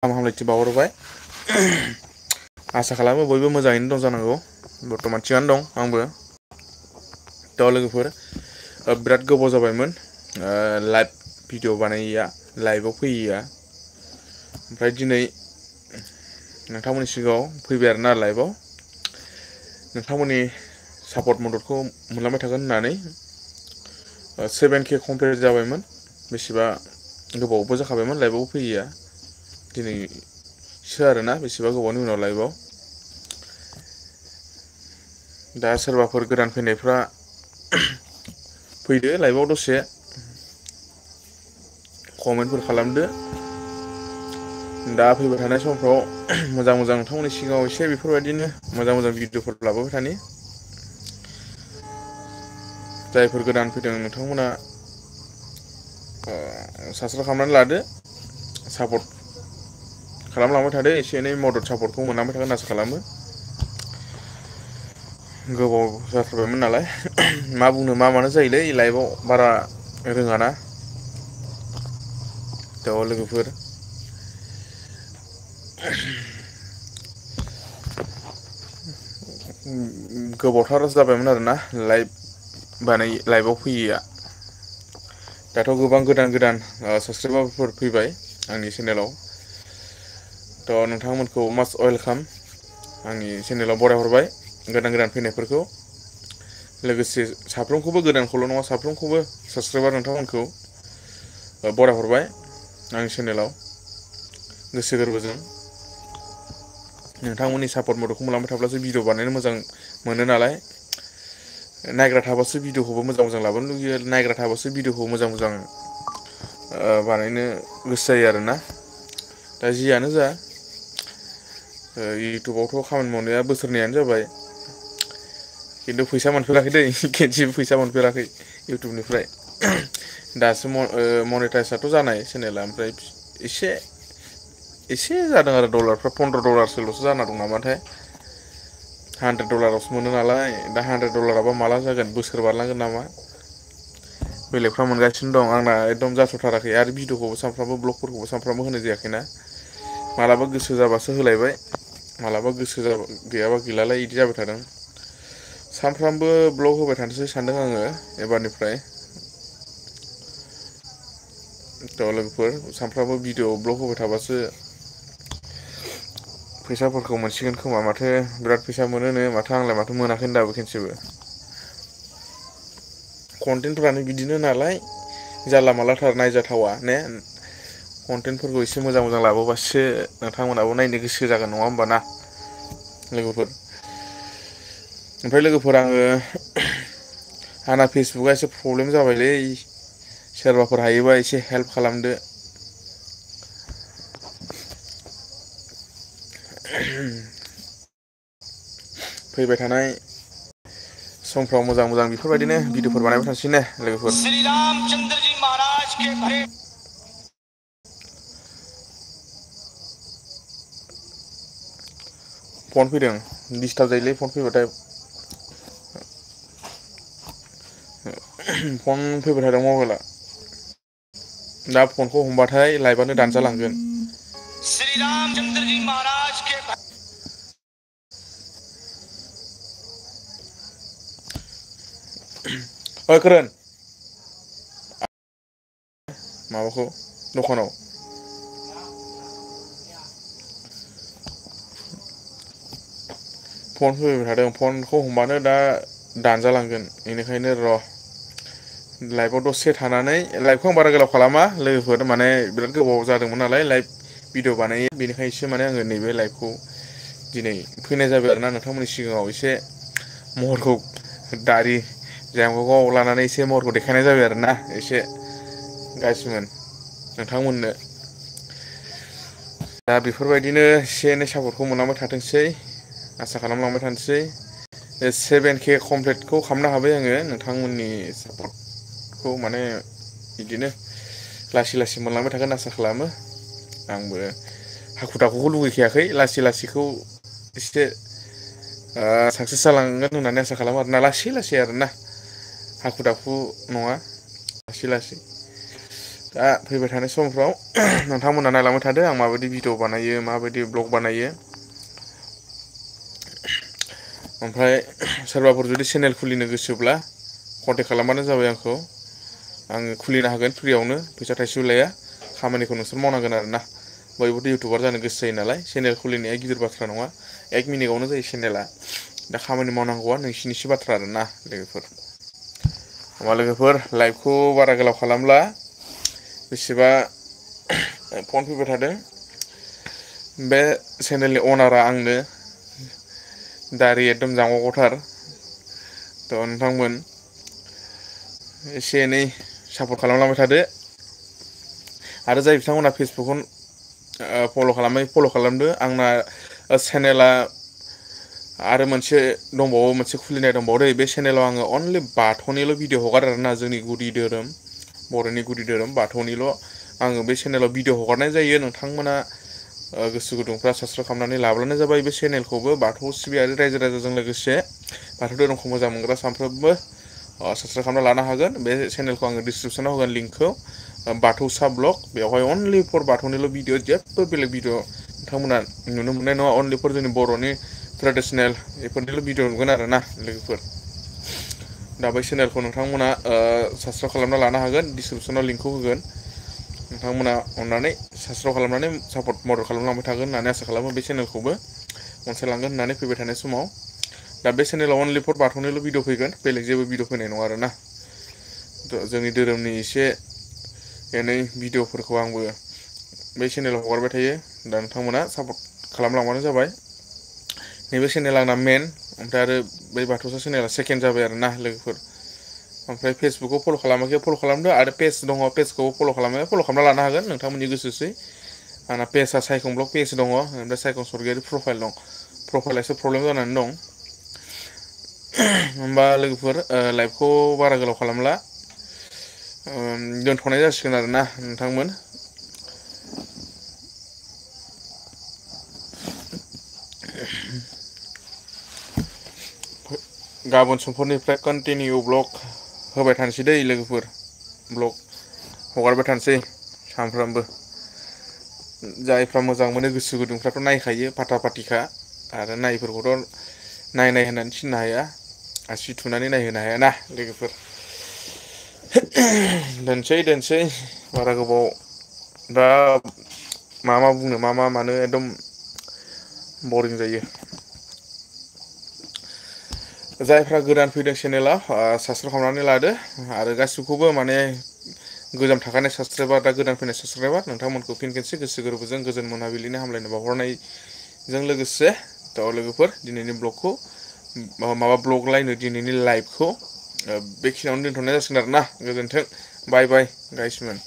हामलायथि बावहरबाय। आसा खालामो बयबो मोजाङैनो दं जानांगौ। बर्थमान थिगानो दं आंबो। थ' लोगोफोर बिराद गोबाव जाबायमोन लाइभ भिडिअ बानायैया, लाइभआव फैयैया। ओमफ्राय दिनै नोंथांमोननि सिगाङाव फैबाय आरोना लाइभआव। नोंथांमोननि सापर्ट मददखौ मोनलांबाय थागोन होननानै। 7K कमप्लिट जाबायमोन। बेसेबा गोबावबो जाखाबायमोन लाइभआव फैयैया। दिनैसो आरोना बेसेबा गोबावनि उनाव लाइभआव। दा सोरबाफोर गोदान फैनायफ्रा फैदो लाइभआव दसे कमेन्टफोर खालामदो। दा फैबाय थानाय समफ्राव मोजां मोजां नोंथांमोननि सिगाङाव एसे बेफोरबायदिनो मोजां मोजां भिडिअफोर लाबोबाय थानि। जायफोर गोदान फैदों नोंथांमोना साबसक्राइब खालामनानै लादो। सापर्ट खालामलांबाय थादो। एसे एनै मदद सापर्टखौ मोनलांबाय थागोन आसा खालामो। गोबाव जाथारबायमोन नालाय मा बुंनो मा मानो जायोलै लाइफआव बारा रोङाना। थ' लोगोफोर गोबावथार जाबायमोन आरोना लाइभआव फैयैया। दाथ' गोबां गोदान गोदान साबसक्राइबारफोर फैबाय आंनि चेनेलाव। थ' नोंथांमोनखौ मास्ट वेलकाम आंनि चेनेलाव बरायहरबाय गोदान गोदान फैनायफोरखौ। लोगोसे साफ्रोमखौबो गोदानखौल' नङा साफ्रोमखौबो साबसक्राइबार नोंथांमोनखौ बरायहरबाय आंनि चेनेलाव गोसो गोरबोजों। नोंथांमोननि सापर्ट मददखौ मोनलांबाय थाब्लासो भिडिअ बानायनो मोजां मोनो नालाय। नायग्रा थाबासो भिडिअखौबो मोजां मोजां लाबोनो लुगैयो। नायग्रा थाबासो भिडिअखौ मोजां मोजां बानायनो गोसो जायो आरोना। दा जियानो जा इउटुबावथ' खामानि मावनाया बोसोरनैयानो जाबाय। खिन्थु फैसा मोनफेराखै दै खेनसेबो फैसा मोनफेराखै इउटुबनिफ्राय। दासो मनिटाइसआथ' जानाय चेनेला ओमफ्राय एसे एसे जादों आरो डलारफ्रा $15ल'सो जाना दं नामाथाय। $100ल'सो मोनो नालाय दा $100 माला जागोन बोसोर बारलांगोन नामा। बेलेगफ्रा मोनगासिनो दं आंना एकदम जाथ'थाराखै आरो भिडिअखौबो सानफ्रामबो ब्लगफोरखौबो सानफ्रामबो होनाय जायाखैना। मालाबा गोसो जाबासो होलायबाय मालाबा गोसो गैयाबा गैलालाय बिदि जाबाय थादों। सानफ्रामबो ब्लग होबाय थानोसै सानदों आङो एबारनिफ्राय। थ' लोगोफोर सानफ्रामबो भिडिअ ब्लग होबाय थाबासो फैसाफोरखौ मोनसिगोन खोमा माथो बिराद फैसा मोनोनो माथो आंलाय माथो मोनाखै दाबो खेनसेबो। कन्टेन्टफ्रानो बिदिनो नालाय जानला मानलाथार नायजाथावा ने। कन्टेन्टफोरखौ एसे मोजां मोजां लाबोबासो नोंथांमोनहाबो नायनो गोसो जागोन नङा होमबा ना लोगोफोर। ओमफ्राय लोगोफोर आंना फेसबुकआ एसे प्रब्लेम जाबायलै। सोरबाफोर हायोबा एसे हेल्प खालामदो। फैबाय थानाय समफ्राव मोजां मोजां बेफोरबायदिनो भिडिअफोर बानायबाय थानोसै ने लोगोफोर। फन फैदों दिसटार्ब जायोलै फन फैबाथाय। फन फैबाय थादों मबाइला। दा फनखौ हमबाथाय लाइभआनो दानजालांगोन। ओइ खोरोन माबाखौ दखानाव फन फैबाय थादों फनखौ हमबानो दा दानजालांगोन बेनिखायनो र' लाइभआव दसे थानानै लाइभखौ आं बारा गोलाव खालामा लोगोफोर माने बिराद गोबाव जादोंमोन नालाय लाइभ भिडिअ बानायो बेनिखायसो माने आङो नैबे लाइभखौ दिनै फैनाय जाबाय आरोना नोंथांमोननि सिगाङाव एसे महरखौ दारि जांगाव लानानै एसे महरखौ देखायनाय जाबाय आरोना एसे गाज्रिमोन नोंथांमोननो। दा बेफोरबायदिनो एसे एनै सापर्टखौ मोनलांबाय थाथोंसै आसा खालामलांबाय थानोसै। 7K कमप्लिटखौ खालामनो हाबाय आङो नोंथांमोननि सापर्टखौ माने बिदिनो लासै लासै मोनलांबाय थागोन आसा खालामो। आंबो हाखु दाखुखौ लुगैखायाखै लासै लासैखौ एसे साक्सेस जालांगोन होननानै आसा खालामो आरोना लासै लासै आरोना हाखु दाखु नङा लासै लासै। दा फैबाय थानाय समफ्राव नोंथांमोना नायलांबाय थादो आं माबायदि भिडिअ बानायो माबायदि ब्लग बानायो। ओमफ्राय सोरबाफोर जुदि चेनेल खुलिनो गोसोब्ला कन्टेक्ट खालामबानो जाबाय आंखौ। आङो खुलिनो हागोन फ्रियावनो फैसा थाइसेबो लाया खामानिखौ नोंसोर मावनांगोन आरोना। बयबोथ' इउटुबार जानो गोसो जायो नालाय चेनेल खुलिनाया गिदिर बाथ्रा नङा 1 मिनिटावनो जायो चेनेला। दा खामानि मावनांगौआ नोंसिनिसो बाथ्रा आरोना लोगोफोर। होमबा लोगोफोर लाइभखौ बारा गोलाव खालामला बेसेबा फन फैबाय थादों बे चेनेलनि अनारा आंनो दारि एकदम जांग'गथार थ' नोंथांमोन एसे एनै सापर्ट खालामलांबाय थादो आरो जाय बिथांमोना फेसबुकखौ फल' खालामदो आंना चेनेला आरो मोनसे दंबावो मोनसे खुलिनाय दंबावो बे चेनेलाव आङो अनलि बाथौनिल' भिडिअ हगारो आरोना जोंनि गुदि धोरोम बर'नि गुदि धोरोम बाथौनिल' आङो बे चेनेलाव भिडिअ हगारनाय जायो। नोंथांमोना गोसो गुदुंफ्रा साबसक्राइब खालामनानै लाब्लानो जाबाय बे चेनेलखौबो बाथौ सिबियारि रायजो राजाजों लोगोसे बाथौ धोरोमखौ मोजां मोनग्रा सानफ्रोमबो साबसक्राइब खालामना लानो हागोन। बे चेनेलखौ आङो डिसक्रिपसनाव होगोन लिंकखौ बाथौसा ब्लग बेवहाय अनलि फर बाथौनिल' भिडिअ जेबो बेलेग भिडिअ नोंथांमोना नुनो मोननाय नङा अनलि फर जोंनि बर'नि ट्रेडिसनेल बेफोरनिल' भिडिअ नुगोन आरोना लोगोफोर। दा बै चेनेलखौ नोंथांमोना साबसक्राइब खालामना लानो हागोन डिसक्रिपसनाव लिंकखौ होगोन। नोंथांमोना अननानै साबसक्राइब खालामनानै सापर्ट मदद खालामलांबाय थागोन होननानै आसा खालामो बे चेनेलखौबो अनसायलांगोन होननानै फैबाय थानाय समाव। दा बे चेनेलाव अनलि फर बाथौनिल' भिडिअ फैगोन बेलेग जेबो भिडिअ फैनाय नङा आरोना। जोंनि धोरोमनि एसे एनै भिडिअफोरखौ आंबो बे चेनेलाव हगारबाय थायो दा नोंथांमोना सापर्ट खालामलांबानो जाबाय। नैबे चेनेला आंना मेन ओमफ्राय आरो बै बाथौसा चेनेला सेकेन्ड जाबाय आरोना लोगोफोर। ओमफ्राय फेसबुकखौ फल' खालामाखै फल' खालामदो आरो पेज दङ पेजखौबो फल' खालामना लानो हागोन नोंथांमोननि गोसोसै। आंना पेजआ सायखं ब्लग पेज दङ ओमफ्राय सायखं सरगियारि प्रफाइल दं। प्रफाइला एसे प्रब्लेम जानानै दं। होमबा लोगोफोर लाइभखौ बारा गोलाव खालामला दोनथ'नाय जासिगोन आरोना नोंथांमोन। गाबोन समफोरनिफ्राय कन्टिनिउ ब्लग होबाय थानोसै दै लोगोफोर ब्लग हगारबाय थानोसै सानफ्रामबो। जायफ्रा मोजां मोनो गोसो गुदुंफ्राथ' नायखायो फाथा फाथिखा आरो नायिफोरखौथ' नायनाय होननानै थिननो हाया आसि थुनानै नायहोनो हायाना लोगोफोर। दोनसै बारा गोबाव दा मा बुंनो मा मानो एकदम बरिं जायो। जायफ्रा गोदान फैदों चेनेलाव साबसक्राइब खालामनानै लादो आरो गासिखौबो माने गोजाम थाखानाय साबसक्राइबार दा गोदान फैनाय साबसक्राइबार नोंथांमोनखौ फिन खेनसे गोसो गोरबोजों गोजोन मोनाबिलिनि हामलायनाय बावहरनायजों लोगोसे थ' लोगोफोर दिनैनि ब्लगखौ माबा ब्लग लायनो दिनैनि लाइभखौ बेखिनियावनो दोनथ'नाय जासिगोन आरोना गोजोन्थों बाय गाइसमोन।